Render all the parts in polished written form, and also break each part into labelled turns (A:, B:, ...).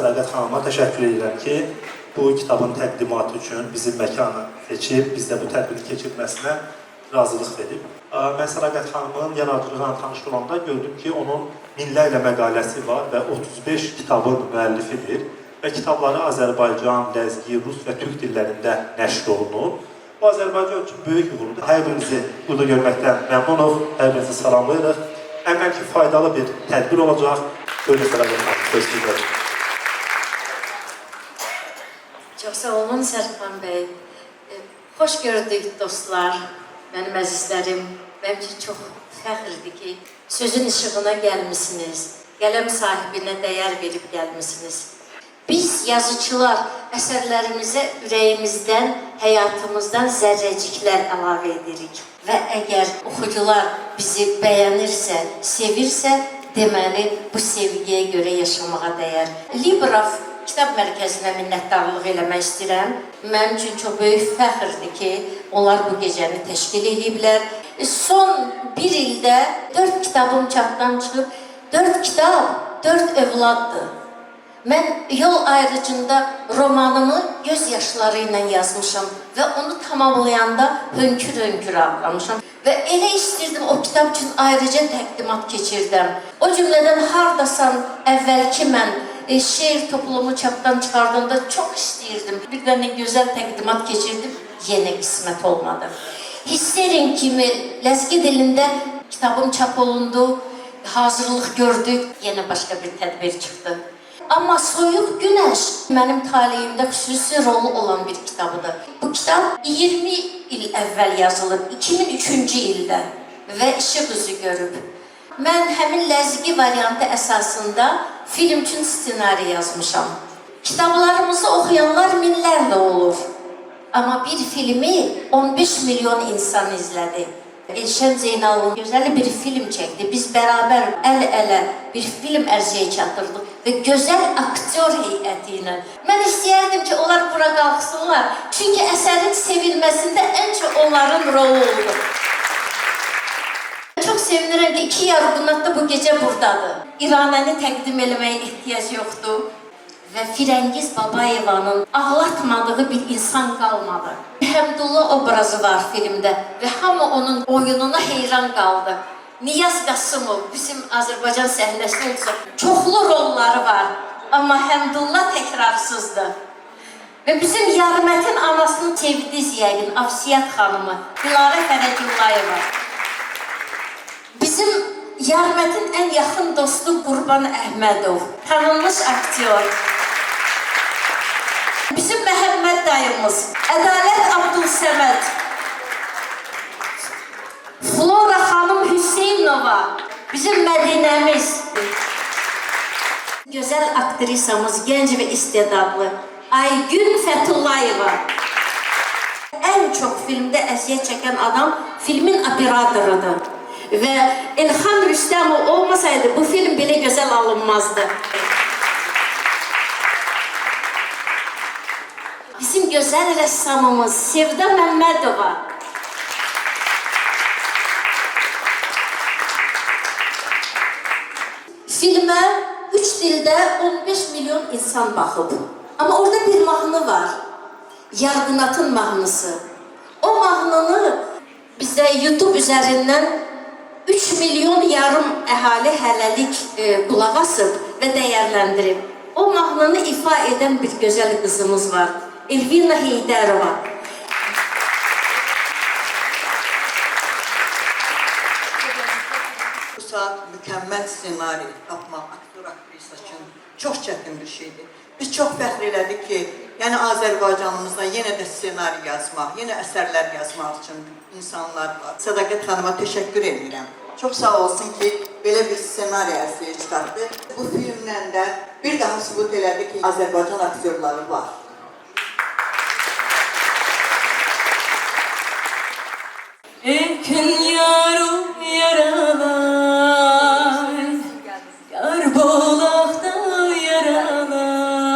A: Sədaqət xanıma təşəkkür edirəm ki, bu kitabın təqdimatı üçün bizim məkanı seçib, bizdə bu tədbiri keçirməsinə razılıq verib. Mən Sədaqət xanımın yaradıcılığına tanış olanda gördüm ki, onun minlərlə məqaləsi var və 35 kitabın müəllifidir və kitabları Azərbaycan, Ləzgi, Rus və Türk dillərində nəşr olunub. Bu Azərbaycan üçün böyük uğurdur. Hər birinizi burada görməkdən məmnunuq, hər birinizi salamlayırıq. Əminəm ki, faydalı bir tədbir olacaq. Buyurun Sədaqət xanım, söz sizdədir.
B: Çox sağ olun Sərxan bəy. Xoş gördük dostlar, mənim əzizlərim. Mənim üçün çox fəxrdir ki, sözün işığına gəlmisiniz, qələm sahibinə dəyər verib gəlmisiniz. Biz yazıçılar əsərlərimizə ürəyimizdən, həyatımızdan zərrəciklər əlavə edirik. Və əgər oxucular bizi bəyənirsə, sevirsə, deməli bu sevgiyə görə yaşamağa dəyər. Libraf Kitab Mərkəzinə minnətdarlıq eləmək istəyirəm. Mənim üçün çox böyük fəxrdir ki, onlar bu gecəni təşkil ediblər. Son bir ildə 4 kitabım çapdan çıxıb. 4 kitab, 4 övladdır. Mən Yol Ayrıcında romanımı göz yaşları ilə yazmışam və onu tamamlayanda hönkür-hönkür ağlamışam. Və elə istirdim o kitab üçün ayrıca təqdimat keçirdim. O cümlədən hardasan əvvəlki mən şeir toplumu çapdan çıxardığımda çox istəyirdim. Bir dənə gözəl təqdimat keçirdim, yenə qismət olmadı. Hisserin kimi ləzgi dilində kitabım çap olundu, hazırlıq gördük, yenə başqa bir tədbir çıxdı. Amma Soyuq Günəş mənim taleyimdə xüsusi rolu olan bir kitabıdır. Bu kitab 20 il əvvəl yazılıb, 2003-cü ildə və işıq üzü görüb. Mən həmin ləzgi variantı əsasında film üçün ssenari yazmışam. Kitablarımızı oxuyanlar minlərlə olur. Amma bir filmi 15 milyon insan izlədi. Elşən Zeynalov gözəl bir film çəkdi. Biz bərabər əl-ələ bir film ərsəyə çatdırdıq və gözəl aktyor heyəti ilə. Mən istəyərdim ki, onlar bura qalxsınlar. Çünki əsərin sevilməsində ən çox onların rolu oldu. Çox sevinirəm ki, iki yarğınat da bu gecə buradadır. İranəni təqdim eləməyə ehtiyac yoxdur. Və Firəngiz Babayevanın ağlatmadığı bir insan qalmadı. Həmdullah obrazı var filmdə və hamı onun oyununa heyran qaldı. Niyaz Qasımov bizim Azərbaycan səhnəsində olsa çoxlu rolları var, amma Həmdullah təkrarsızdır. Və bizim Yarmətin anasını sevdiniz yəqin, Afsiyət xanımı, Dilarə Fərəcullayeva. Bizim Yarmətin ən yaxın dostu Qurban Əhmədov, tanınmış aktyor. Bizim Məhəmməd dayımız, Ədalət Abdülsəməd, Flora xanım Hüseynova, bizim Mədinəmiz. Gözəl aktrisamız, gənc və istedadlı Aygün Fətullayeva. Ən çox filmdə əziyyət çəkən adam filmin operatorudur. Və Elxan Rüstəmov olmasaydı bu film belə gözəl alınmazdı. Bizim gözəl rəssamımız Sevda Məmmədova. Filmə 3 dildə 15 milyon insan baxıb. Amma orada bir mahnı var. Yarğınatın mahnısı. O mahnını bizdə YouTube üzərindən 3 milyon yarım əhali hələlik qulaq asıb və dəyərləndirib. O mahnını ifa edən bir gözəl qızımız var. Elvina Heydərova.
C: Bu saat mükəmməl ssenari tapmaq aktyor, aktrisa üçün çox çətin bir şeydir. Biz çox fəxr elədik ki, yəni Azərbaycanımızda yenə də ssenari yazmaq, yenə əsərlər yazmaq üçün insanlar var. Sədaqət xanıma təşəkkür edirəm. Çox sağ olsun ki, belə bir ssenari ərsəyə çıxartdı. Bu filmlə də bir daha sübut elədi ki, Azərbaycan aktyorları var.
D: Ekin yarım yaralay, yar bolaqda yaralay.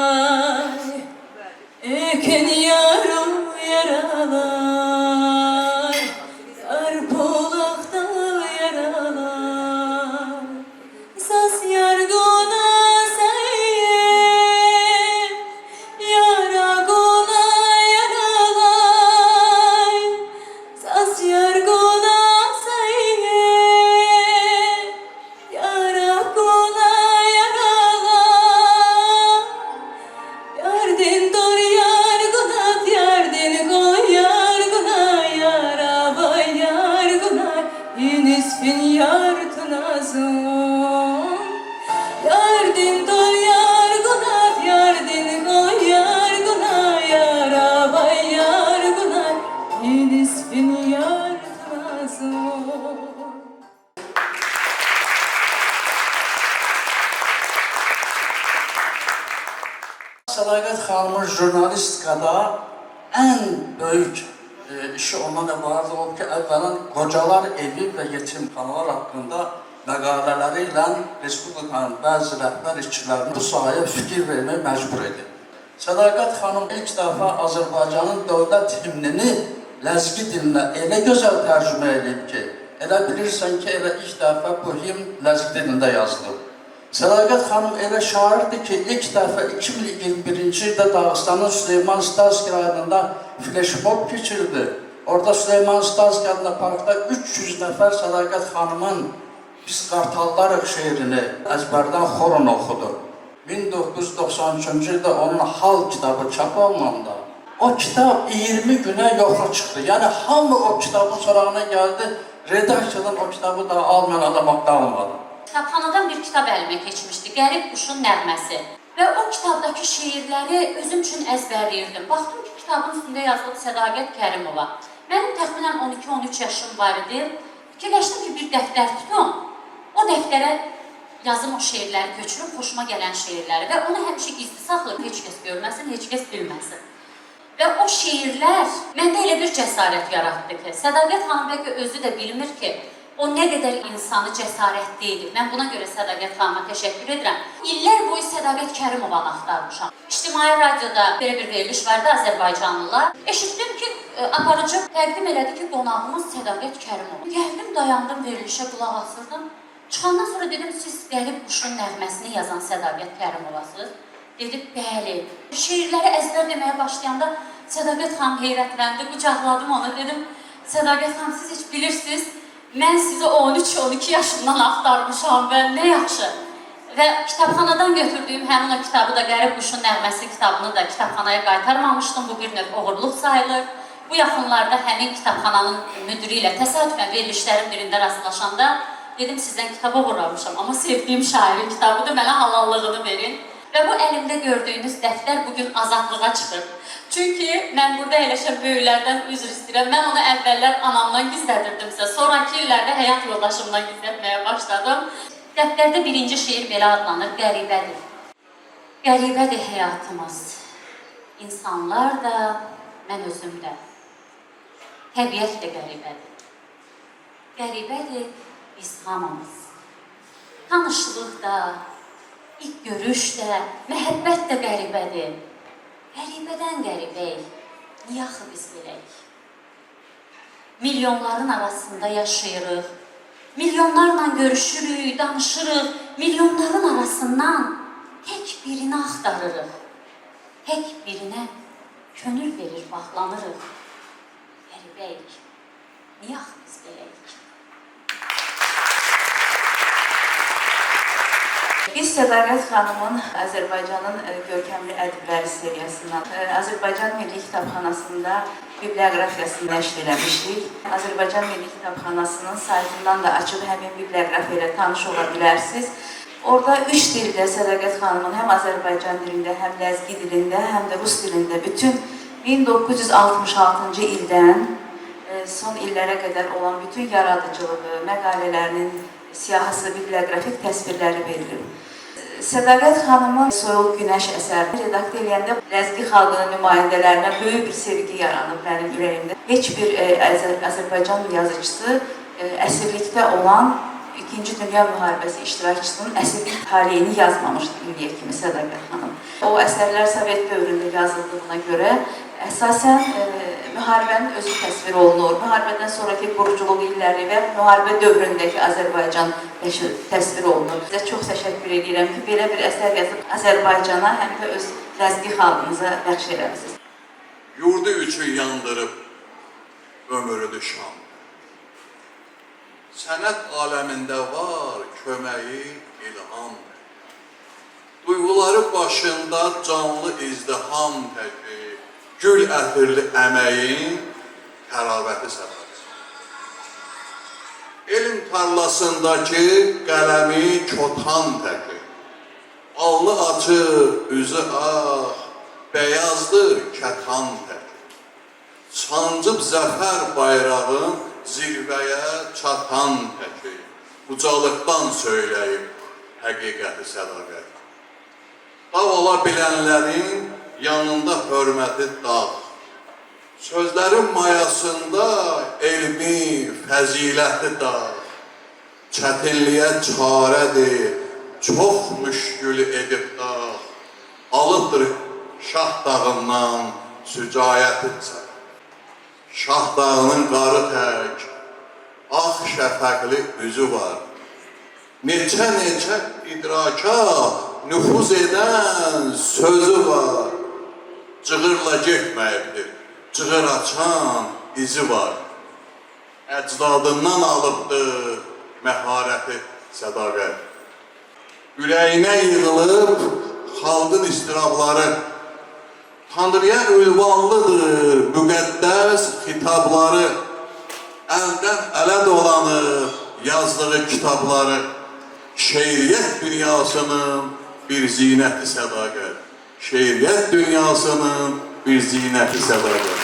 D: Ekin yarım yaralay, yar bolaqda yaralay. Saz yargına seyir, yarguna sayye, yaraguna yarala. Yardin dor yarguna, yardin gol yarguna, yaraba yarguna, Yunisfin yartunazun. Yardin dor yarguna, yardin gol yarguna, yaraba yarguna, Yunisfin yartunazun.
E: Sədaqət xanımın jurnalistikada ən böyük işi ondan ibarət olub ki, əvvələn qocalar evi və yetimxanalar haqqında məqalələri ilə Respublikanın bəzi rəhbər işçilərini bu sahəyə fikir verməyə məcbur edib. Sədaqət xanım ilk dəfə Azərbaycanın dövlət himnini ləzgi dilinə elə gözəl tərcümə edib ki, elə bilirsən ki, elə ilk dəfə bu himn ləzgi dilində yazılıb. Sədaqət xanım elə şairdir ki, ilk dəfə 2021-ci ildə Dağıstanın Süleyman Stalski rayonunda fleşmob keçirdi. Orada Süleyman Stalski adında parkda 300 nəfər Sədaqət xanımın Biz Qartallarıq şeirini əzbərdən xoron oxudu. 1993-cü ildə onun Hal kitabı çap olunanda o kitab 20 günə yoxa çıxdı. Yəni hamı o kitabın sorağına gəldi, redaksiyadan o kitabı daha almayan adam qalmadı.
F: Kitabxanadan bir kitab əlimə keçmişdi, Qərib Quşun Nəğməsi. Və o kitabdakı şeirləri özüm üçün əzbərləyirdim. Baxdım ki, kitabın üstündə yazılıb Sədaqət Kərimova. Mənim təxminən 12-13 yaşım var idi. Fikirləşdim ki, bir dəftər tutum. O dəftərə yazım o şeirləri köçürüm, xoşuma gələn şeirləri və onu həmişə gizli saxlayım, heç kəs görməsin, heç kəs bilməsin. Və o şeirlər məndə elə bir cəsarət yaratdı ki, Sədaqət xanım bəlkə özü də bilmir ki, o nə qədər insanı cəsarətli edib. Mən buna görə Sədaqət xanıma təşəkkür edirəm. İllər boyu Sədaqət Kərimovanı axtarmışam. İctimai radioda belə bir veriliş vardı Azərbaycanlılar. Eşitdim ki, aparıcı təqdim elədi ki, qonağımız Sədaqət Kərimova. Gəldim, dayandım verilişə, qulaq asırdım. Çıxandan sonra dedim, siz Qərib Quşun nəğməsini yazan Sədaqət Kərimovasınız. Dedi, bəli. Şeirləri əzbər deməyə başlayanda Sədaqət xanım heyrətləndi, qucaqladım onu, dedim, Sədaqət xanım, siz heç bilirsiniz, mən sizi 13-12 yaşından axtarmışam və nə yaxşı. Və kitabxanadan götürdüyüm həmin o kitabı da, Qərib Quşun Nəğməsi kitabını da kitabxanaya qaytarmamışdım. Bu bir növ oğurluq sayılır. Bu yaxınlarda həmin kitabxananın müdiri ilə təsadüfən verilişlərin birində rastlaşanda dedim, sizdən kitab oğurlamışam, amma sevdiyim şairin kitabıdır, mənə halallığını verin. Və bu əlimdə gördüyünüz dəftər bugün azadlığa çıxır. Çünki mən burada əyləşən böyüklərdən üzr istəyirəm. Mən onu əvvəllər anamdan gizlədirdimsə, sonraki illərdə həyat yoldaşımdan gizlətməyə başladım. Dəftərdə birinci şeir belə adlanır, Qəribədir. Qəribədir həyatımız. İnsanlar da, mən özüm də. Təbiət də qəribədir. Qəribədir biz hamımız. Tanışlıq da, ilk görüş də, məhəbbət də qəribədir. Qəribədən qəribəyik, niyə axı biz beləyik? Milyonların arasında yaşayırıq, milyonlarla görüşürük, danışırıq, milyonların arasından tək birini axtarırıq, tək birinə könül verir, bağlanırıq. Qəribəyik, niyə axı biz beləyik?
G: Biz Sədaqət xanımın Azərbaycanın görkəmli ədibləri seriyasından Azərbaycan Milli Kitabxanasında biblioqrafiyasını nəşr eləmişdik. Azərbaycan Milli Kitabxanasının saytından da açıb həmin biblioqrafiya ilə tanış ola bilərsiniz. Orada 3 dildə Sədaqət xanımın həm Azərbaycan dilində, həm Ləzgi dilində, həm də Rus dilində bütün 1966-cı ildən son illərə qədər olan bütün yaradıcılığı, məqalələrinin siyahısı, biblioqrafik təsvirləri verilib. Sədaqət xanımın Soyuq Günəş əsərini redaktə eləyəndə Ləzgi xalqının nümayəndələrinə böyük bir sevgi yaranıb mənim ürəyimdə. Heç bir Azərbaycan yazıçısı əsirlikdə olan İkinci Dünya Müharibəsi iştirakçısının əsirlik taleyini yazmamışdı indiyə kimi Sədaqət xanım. O əsərlər Sovet dövründə yazıldığına görə əsasən müharibənin özü təsvir olunur. Müharibədən sonraki quruculuq illəri və müharibə dövründəki Azərbaycan təsvir olunur. Sizə çox təşəkkür edirəm ki, belə bir əsər yazıb Azərbaycana həm də öz Ləzgi xalqımıza bəxş eləmisiniz.
H: Yurdu üçün yandırıb ömrünü şam. Sənət aləmində var köməyi ilham. Duyğuları başında canlı izdiham təki, gül ətirli əməyin təravəti sədaqət. Elm tarlasındakı qələmi kotan təki, alnı açıq, üzü ağ, bəyazdır kətan təki. Sancıb zəfər bayrağın zirvəyə çatan təki, ucalıqdan söyləyib həqiqəti sədaqət. Dağ ola bilənlərin yanında hörməti dağ, sözlərin mayasında elmi, fəziləti dağ, çətinliyə çarədir, çox müşkül edib dağ, alıbdır Şah dağından sücayəti çək. Şah dağının qarı tək, ağ şəfəqli üzü var. Neçə-neçə idraka nüfuz edən sözü var. Cığırla getməyibdir, cığır açan izi var. Əcdadından alıbdır məharəti sədaqət. Ürəyinə yığılıb xalqın istirabları, Tanrıya ülvanlıdır müqəddəs xitabları, əldən ələ dolanır yazdığı kitabları, şeiriyyət dünyasının bir zinəti sədaqət. Şeiriyyət dünyasının bir zinəti sədaqət.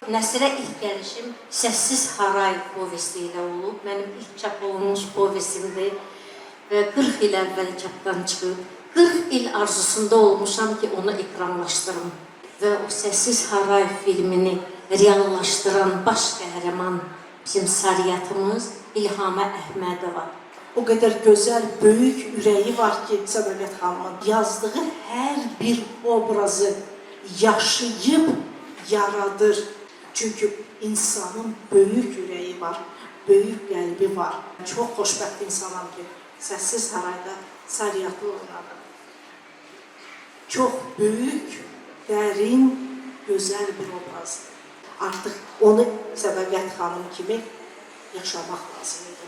B: Nəsrə ilk gəlişim Səssiz Haray povesti ilə olub. Mənim ilk çap olunmuş povestimdir və 40 il əvvəl çapdan çıxıb. 40 il arzusunda olmuşam ki, onu ekranlaşdırım. Və o Səssiz Haray filmini reallaşdıran baş qəhrəman bizim Sariyatımız İlhamə Əhmədova.
I: O qədər gözəl, böyük ürəyi var ki, Sədaqət xanımın yazdığı hər bir obrazı yaşayıb yaradır. Çünki insanın böyük ürəyi var, böyük qəlbi var. Çox xoşbəxt insanam ki, Səssiz Harayda Sariyatlı oynadım. Çox böyük, dərin, gözəl bir obrazdır. Artıq onu Sədaqət xanım kimi yaşamaq lazım idi.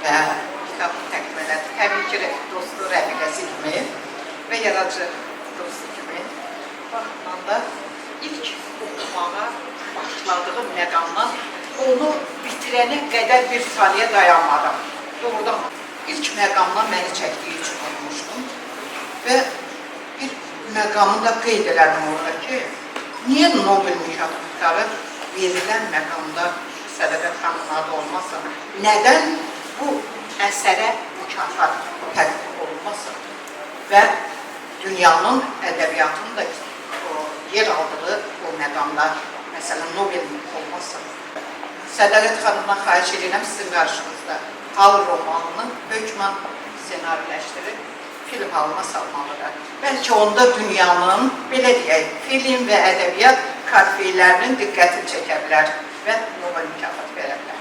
C: Və kitabı təqdim elədi. Təbii ki, dostu, rəfiqəsi kimi və yaradıcı dostu kimi. Baxımdan da ilk oxumağa başladığım məqamdan onu bitirənə qədər bir saniyə dayanmadım. Doğrudan ilk məqamdan məni çəkdiyi üçün oxumuşdum. Və bir məqamı da qeyd elədim orada ki, niyə Nobel mükafatları verilən məqamda Sədaqət xanımın adı olmasın? Nədən bu əsərə mükafat təqdim olunmasın və dünyanın ədəbiyyatının da o yer aldığı o məqamlar, məsələn, Nobel olmasın. Sədaqət xanımdan xahiş edirəm sizin qarşınızda Hal romanını hökmən ssenariləşdirib film halına salmalıdır. Bəlkə onda dünyanın, belə deyək, film və ədəbiyyat korifeylərinin diqqətini çəkə bilər və Nobel mükafatı verə bilər.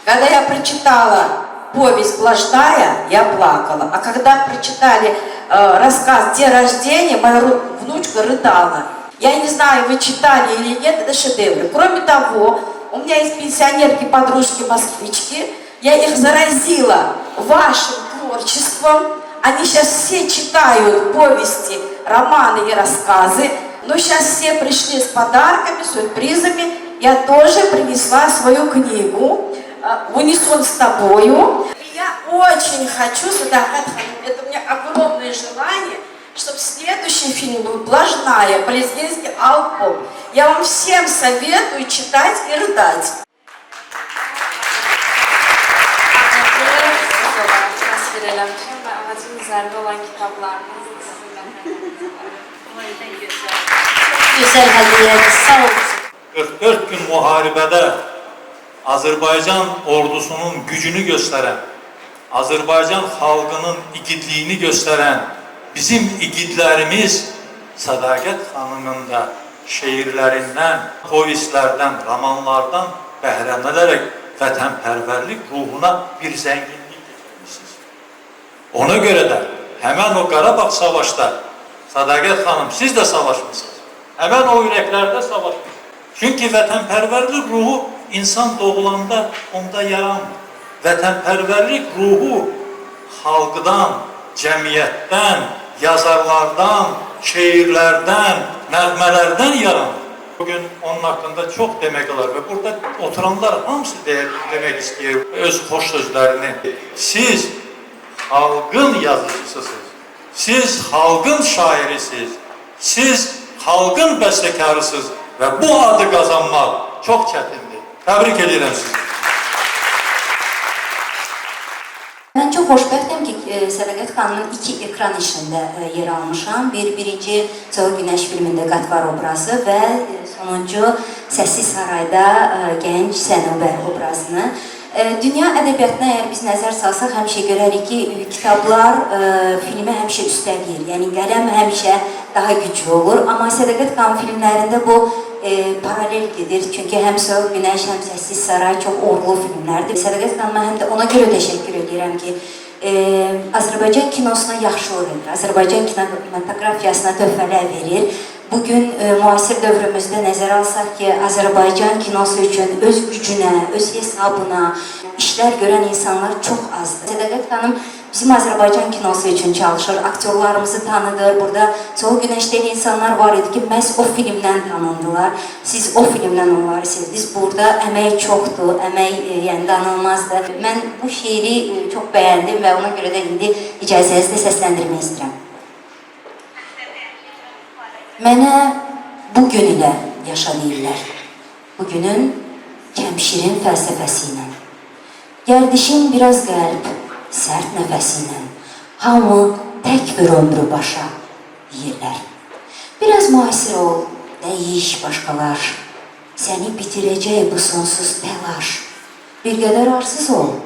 J: Когда я прочитала повесть «Блажная», я плакала. А когда прочитали рассказ «День рождения», моя внучка рыдала. Я не знаю, вы читали или нет, это шедевры. Кроме того, у меня есть пенсионерки, подружки, москвички. Я их заразила вашим творчеством. Они сейчас все читают повести, романы и рассказы. Но сейчас все пришли с подарками, сюрпризами. Я тоже принесла свою книгу в унисон с тобою. И я очень хочу, Садакат ханым, это у меня огромное желание, чтобы следующий фильм был «Блажная», по-лезгински «Алпом». Я вам всем советую читать и рыдать.
K: Ağacı siz olaraq təsvir eləmişəm və ağacın üzərində olan kitablarınız sizin vətəninizdir.
B: Gözəl hədiyyədir, sağ olun.
L: 44 gün müharibədə Azərbaycan ordusunun gücünü göstərən, Azərbaycan xalqının igidliyini göstərən bizim igidlərimiz Sədaqət xanımın da şeirlərindən, povestlərdən, romanlardan bəhrələnərək vətənpərvərlik ruhuna bir zənginlik getirmişsiniz. Ona görə də həmən o Qarabağ savaşda Sədaqət xanım siz də savaşmısınız. Həmən o ürəklərdə savaşmısınız. Çünki vətənpərvərlik ruhu insan doğulanda onda yaranmır. Vətənpərvərlik ruhu xalqdan, cəmiyyətdən, yazarlardan, şeirlərdən, nəğmələrdən yaranır. Bugün onun haqqında çox demək olar və burada oturanlar hamısı demək istəyir öz xoş sözlərini. Siz xalqın yazıcısısınız. Siz xalqın şairisiniz. Siz xalqın bəstəkarısınız və bu adı qazanmaq çox çətindir. Təbrik edirəm sizi.
M: Mən çox xoşbəxtəm ki, Sədaqət xanımın iki ekran işində yer almışam. Birinci Soyuq Günəş filmində Qatvar obrazı və sonuncu Səssiz Sarayda gənc Sənubər obrazını. Dünya ədəbiyyatına əgər biz nəzər salsaq, həmişə görərik ki, kitablar filmə həmişə üstələyir. Yəni qələm həmişə daha güclü olur. Amma Sədaqət xanım filmlərində bu paralel gedir. Çünki həm Soyuq Günəş, həm Səssiz Saray çox uğurlu filmlərdir. Sədaqət xanıma həm də ona görə təşəkkür edirəm ki, Azərbaycan kinosuna yaxşılıq edir. Azərbaycan kinematografiyasına töhfələr verir. Bugün müasir dövrümüzdə nəzərə alsaq ki, Azərbaycan kinosu üçün öz gücünə, öz hesabına işlər görən insanlar çox azdır. Sədaqət xanım bizim Azərbaycan kinosu üçün çalışır, aktyorlarımızı tanıdır. Burada Soyuq Günəşdə elə insanlar var idi ki, məhz o filmdən tanındılar. Siz o filmdən onları sevdiniz. Burada əmək çoxdur, əmək yəni danılmazdır. Mən bu şeiri çox bəyəndim və ona görə də indi icazənizlə səsləndirmək istəyirəm. Mənə bugün ilə yaşa deyirlər. Bugünün kəmşirin fəlsəfəsi ilə. Gərdişin biraz qəlb, sərt nəfəsi ilə. Hamı tək bir ömrü başa deyirlər. Biraz müasir ol, dəyiş başqalar. Səni bitirəcək bu sonsuz təlaş. Bir qədər arsız ol,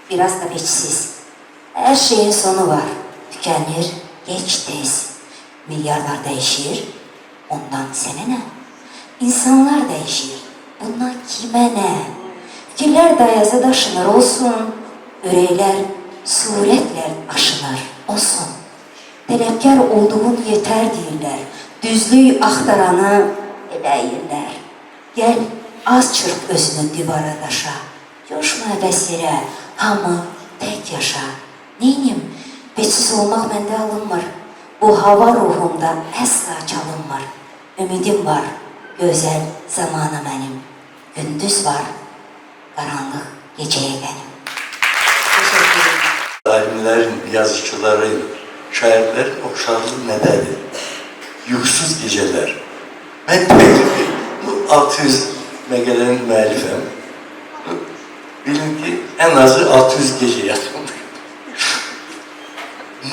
M: biraz da vecsiz. Hər şeyin sonu var, tükənir geç tez. Milyarlar dəyişir, ondan sənə nə? İnsanlar dəyişir, bundan kimə nə? Fikirlər dayaza daşınır olsun, ürəklər surətlə aşınır olsun. Tələbkar olduğun yetər deyirlər, düzlük axtaranı eləyirlər. Gəl az çırp özünü divara daşa, coşma əbəs yerə, hamı tək yaşa. Neynim, vecsiz olmaq məndə alınmır. Bu hava ruhumda əsla çalınmır. Ümidim var, gözəl zamana mənim. Gündüz var, qaranlıq gecəyə qənim.
N: Alimlerin, yazıcıların, şairlerin okşarlığı nedendir? Yuxusuz geceler. Ben bu 600 məqələnin müəllifəm. Bilin ki en azı 600 gece yatmadık.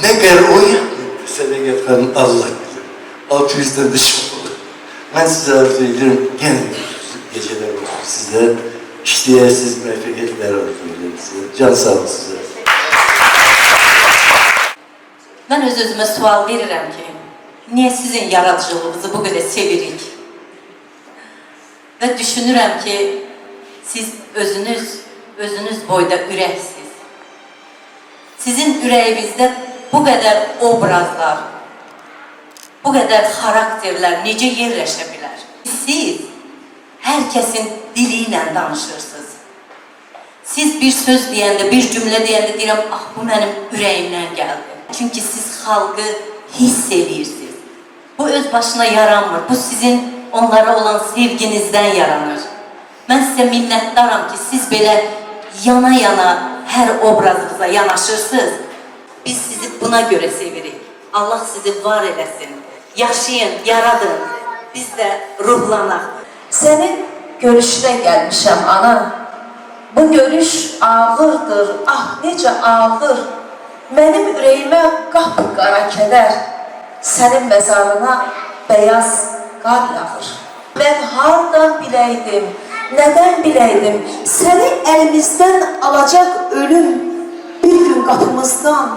N: Ne kadar o yatmadı Sadakat Hanım Allah bilir. 600'den de çok olur. Ben size arzu ederim. Gene geceler olsun size. İşleyesiz müveffakiyetler arzu ederim size. Can sağ olsun size.
J: Mən öz-özümə sual verirəm ki, niyə sizin yaradıcılığınızı bu qədər sevirik? Və düşünürəm ki, siz özünüz boyda ürəksiz. Sizin ürəyinizdə bu qədər obrazlar, bu qədər xarakterlər necə yerləşə bilər? Siz hər kəsin dili ilə danışırsınız. Siz bir söz deyəndə, bir cümlə deyəndə deyirəm, ah bu mənim ürəyimdən gəldi. Çünki siz xalqı hiss edirsiniz. Bu öz başına yaranmır. Bu sizin onlara olan sevginizdən yaranır. Mən sizə minnətdaram ki, siz belə yana-yana hər obrazınıza yanaşırsınız. Biz sizi buna görə sevirik. Allah sizi var eləsin. Yaşayın, yaradın. Biz də ruhlanaq.
G: Sənin görüşünə gəlmişəm ana. Bu görüş ağırdır, ah necə ağır. Mənim ürəyimə qapqara kədər, sənin məzarına bəyaz qar yağır. Mən hardan biləydim, nədən biləydim, səni əlimizdən alacaq ölüm bir gün qapımızdan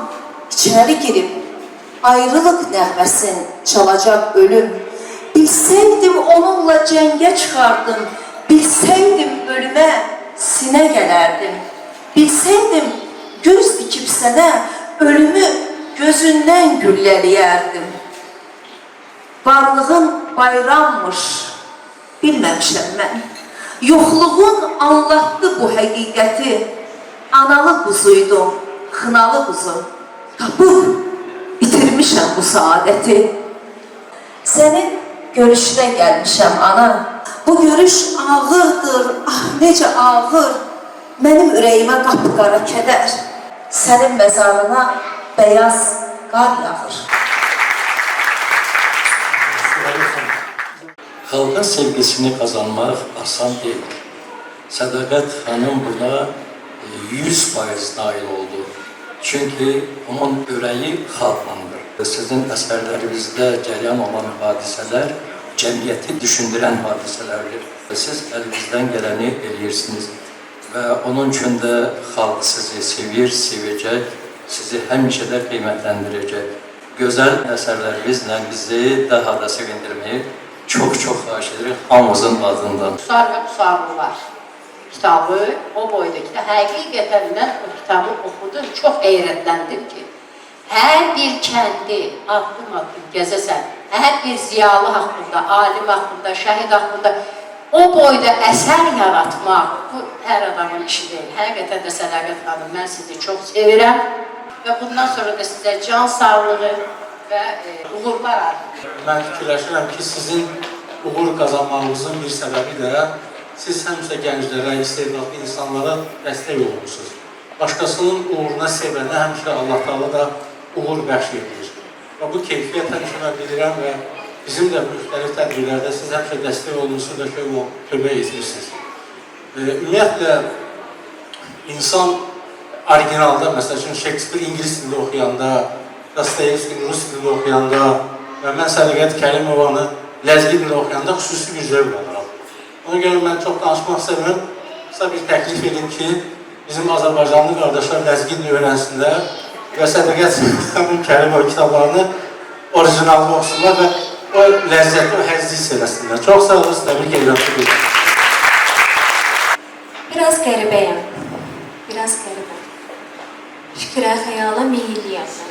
G: içəri girib, ayrılıq nəğməsin çalacaq ölüm. Bilsəydim onunla cəngə çıxardım, bilsəydim ölümə sinə gələrdim. Bilsəydim göz dikib sənə ölümü gözündən güllələyərdim. Varlığın bayrammış, bilməmişəm mən. Yoxluğun anlattı bu həqiqəti. Analı quzuydum, xınalı quzu. Tapıb itirmişəm bu saadəti. Sənin görüşünə gəlmişəm ana. Bu görüş ağırdır, ah necə ağır. Mənim ürəyimə qapqara kədər. Sənin məzarına bəyaz qar yağır.
E: Halkın sevgisini kazanmak asan değil. Sadakat Hanım buna 100% nail oldu. Çünkü onun yüreği halklandır. Sizin eserlerinizde cereyan olan hadiseler cemiyeti düşündüren hadiselerdir. Siz elinizden geleni ediyorsunuz. Ve onun için de halk sizi sevir, sevecek, sizi həmişə də qiymətləndirəcək. Güzel eserlerinizle bizi daha da sevindirmeyi çok çok xahiş edirik hamımızın adından.
O: Qusar və Qusarlılar kitabı, o boydakı da həqiqətən mən o kitabı oxudum, çox heyrətləndim ki, hər bir kəndi addım-addım gəzəsən, hər bir ziyalı haqqında, alim haqqında, şəhid haqqında o boyda əsər yaratmaq, bu hər adamın işi deyil. Həqiqətən də Sədaqət xanım, mən sizi çox sevirəm və bundan sonra da sizə can sağlığı və uğurlar arzulayıram.
L: Mən fikirləşirəm ki, sizin uğur qazanmağınızın bir səbəbi də siz həmişə gənclərə, istedadlı insanlara dəstək olmuşsunuz. Başqasının uğuruna sevənə həmişə Allah Taala da uğur bəxş edir. Və bu keyfiyyət həmişə mən bilirəm və bizim də müxtəlif tədbirlərdə siz həmişə dəstək olmuşsunuz və kömək etmişsiniz. Ümumiyyətlə, insan originalda, məsəl üçün Shakespeare ingilis dilində oxuyanda, Dostoyevskini rus dilində oxuyanda və mən Sədaqət Kərimovanı ləzgi dilində oxuyanda xüsusi bir zövq alıram. Ona görə mən çox danışmaq istəmirəm. Qısa bir təklif edim ki, bizim Azərbaycanlı qardaşlar ləzgi dilini öyrənsinlər və Sədaqət Kərimova kitablarını orijinalda oxusunlar və o ləzzəti, o həzzi hiss eləsinlər. Çox sağ olun, təbrik edirəm.
K: Biraz qəribəyəm, biraz qəribə. Fikrə, xəyala meyilliyəm mən.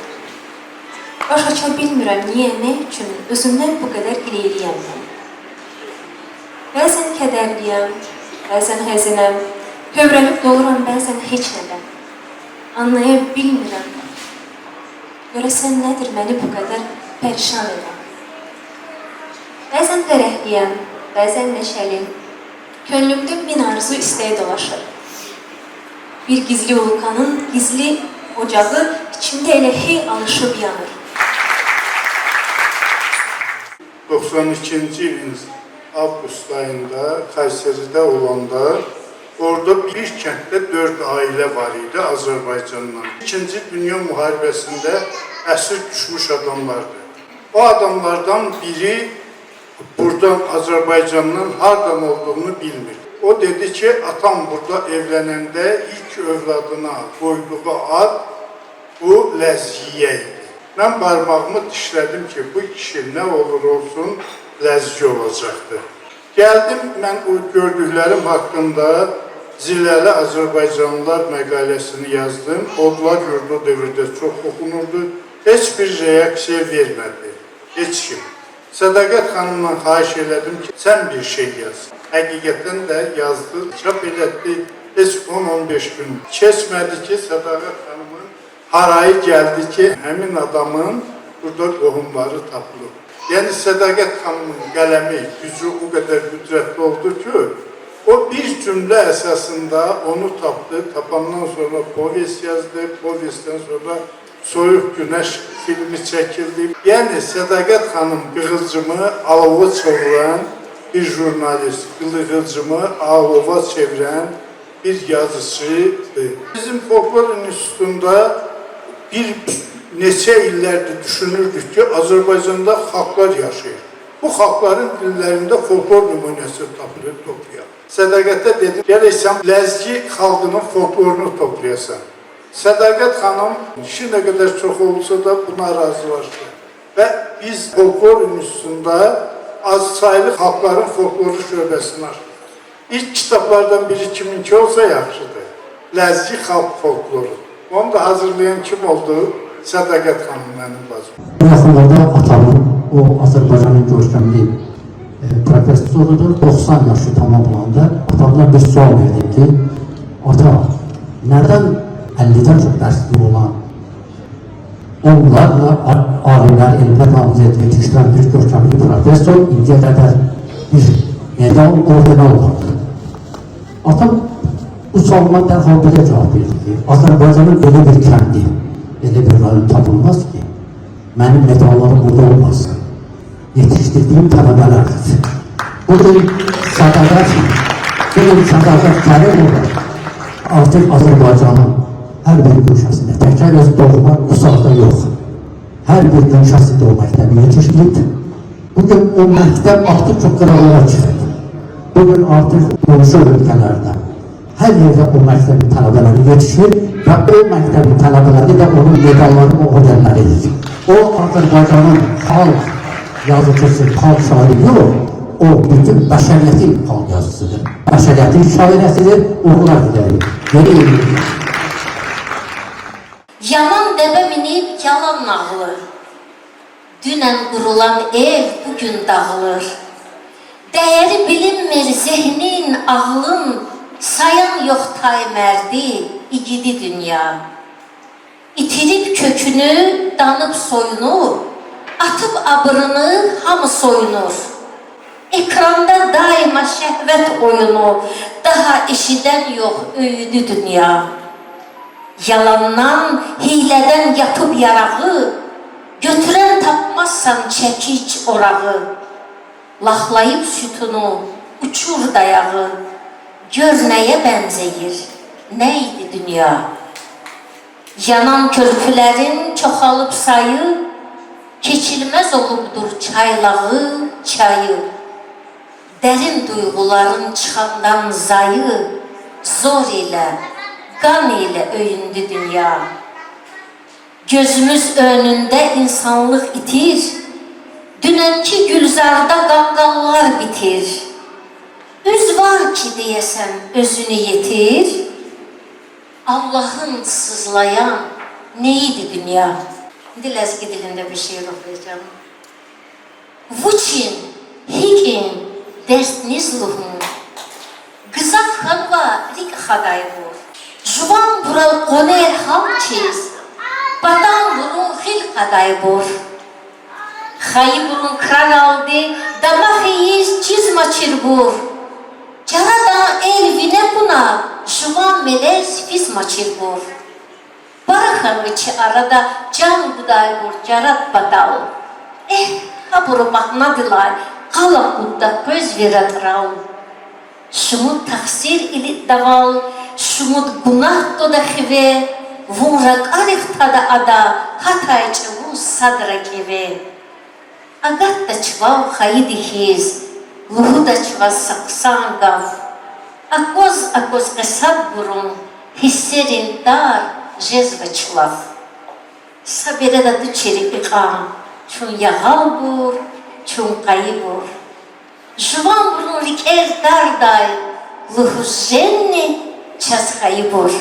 K: Baş aça bilmirəm niyə, nə üçün özümdən bu qədər gileyliyəm mən. Bəzən kədərliyəm, bəzən həzinəm, kövrəlib doluram bəzən heç nədən. Anlaya bilmirəm. Görəsən nədir məni bu qədər pərişan edən? Bəzən fərəhliyəm, bəzən nəşəli. Könlümdə min arzu istək dolaşır. Bir gizli vulkanın gizli ocağı içimdə elə hey alışıb yanır.
P: 92-ci ilin avqust ayında Kayseri'de olanda Orada bir kənddə 4 ailə var idi Azərbaycandan. İkinci Dünya müharibəsində əsir düşmüş adamlardı. O adamlardan biri buradan Azərbaycandan hardan olduğunu bilmir. O dedi ki, atam burada evlənəndə ilk övladına qoyduğu ad bu Ləzgiyə idi. Mən barmağımı dişlədim ki, bu kişi nə olur olsun Ləzgi olacaqdır. Gəldim, mən o gördüklərim haqqında Ziləli Azərbaycanlılar məqaləsini yazdım. Odlar Yurdu dövrdə çox oxunurdu. Heç bir reaksiya vermədi. Heç kim. Sədaqət xanımdan xahiş elədim ki, sən bir şey yaz. Həqiqətən də yazdı, çap elətdi. Heç 10-15 gün keçmədi ki, Sədaqət xanımın harayı gəldi ki, həmin adamın burada qohumları tapılıb. Yəni Sədaqət xanımın qələmi, gücü o qədər qüdrətli oldu ki, o bir cümlə əsasında onu tapdı. Tapandan sonra povest yazdı, povestdən sonra Soyuq Günəş filmi çəkildi. Yəni Sədaqət xanım qığılcımı alova çevirən bir jurnalist, qığılcımı alova çevirən bir yazıcıdır. Bizim Folklor İnstitutunda bir neçə illərdir düşünürdük ki, Azərbaycanda xalqlar yaşayır. Bu xalqların dillərində folklor nümunəsi tapılır, toplayaq. Sədaqətə dedim, gərək sən Ləzgi xalqının folklorunu toplayasan. Sədaqət xanım işi nə qədər çox olsa da buna razılaşdı. Və biz Folklor İnstitutunda azsaylı xalqların folkloru şöbəsini açdıq. İlk kitablardan biri kiminki olsa yaxşıdır. Ləzgi xalq folkloru. Onu da hazırlayan kim oldu? Sədaqət xanım mənim bacım.
Q: Bu yaxınlarda atamın, o Azərbaycanın görkəmli professorudur, 90 yaşı tamamlandı. Atamdan bir sual verdim ki, ata, nədən 50-dən çox dərsliyi olan onlarla alimlər, elmlər namizəd yetişdirən bir görkəmli professor indiyə qədər bir medal, orden almadı. Atam bu sualıma dərhal belə cavab verdi ki, Azərbaycanın elə bir kəndi, elə bir rayon tapılmaz ki, mənim medallarım burada olmasın. Yetiştirdiğim tələbələrdir. Bugün Sədaqət Kərimova artıq Azərbaycanın hər bir güşəsində, təkcə öz doğma Qusarda yox, hər bir güşəsində o məktəbi yetişdirib. Bugün o məktəb artıq çox qırağa çıxıb. Bugün artıq qonşu ölkələrdə hər yerdə o məktəbin tələbələri yetişir və o məktəbin tələbələri də onun medalları, o ordenləridir. O Azərbaycanın xalq yazıcısı, xalq şairi yox, o bütün bəşəriyyətin xalq yazıcısıdır. Bəşəriyyətin şairəsidir, uğurlar diləyir. Geri eləyir.
B: Yaman dəvə minib yalan nağılır. Dünən qurulan ev bugün dağılır. Dəyəri bilinmir zehnin, ağlın, sayan yox tay mərdi, igidi dünya. İtirib kökünü, danıb soyunu, atıb abrını, hamı soyunur. Ekranda daima şəhvət oyunu, daha eşidən yox öyüdü dünya. Yalandan, hilədən yapıb yarağı, götürən tapmazsan çəkic orağı. Laxlayıb sütunu, uçur dayağı, gör nəyə bənzəyir, nə idi dünya? Yanan körpülərin çoxalıb sayı, keçilməz olubdur çaylağı, çayı. Dərin duyğuların çıxandan zayı, zor ilə, qan ilə öyündü dünya. Gözümüz önündə insanlıq itir, dünənki gülzarda qanqallar bitir. Üz var ki deyəsən özünü yetir, Allahın sızlayan nə idi dünya? İndi ləzgi dilində bir şeir oxuyacağım. Vuçin, hikin, destnizluhun, Qızaq xanva rik xadaybur. Juvan bural qoner halçiz, Batan burun xil xadaybur. Xayı burun kralaldı, damaxiyiz cizma çirbur. Caradan el vine buna, Juvan melez fizma çirbur. Barxanıçı arada can budaybur, carat badal. Eh, ha buru mahnadilay, qala qudda göz verətral. Шумуд тақсир или давал, шумуд гунаҳ дода хиве, вун ракъарих тада ада, хатайча вун садра киве. Агатта чвав хаиди хиз, луҳуда чва сақсан гав. Акоз акоз қисаб бурун, ҳиссерин дар жезва члав. Сабереда ду чери иқам, чун яғал бур, чун қайи бур. Жуван бурун рикер дардай, луҳуженни час хаи бур.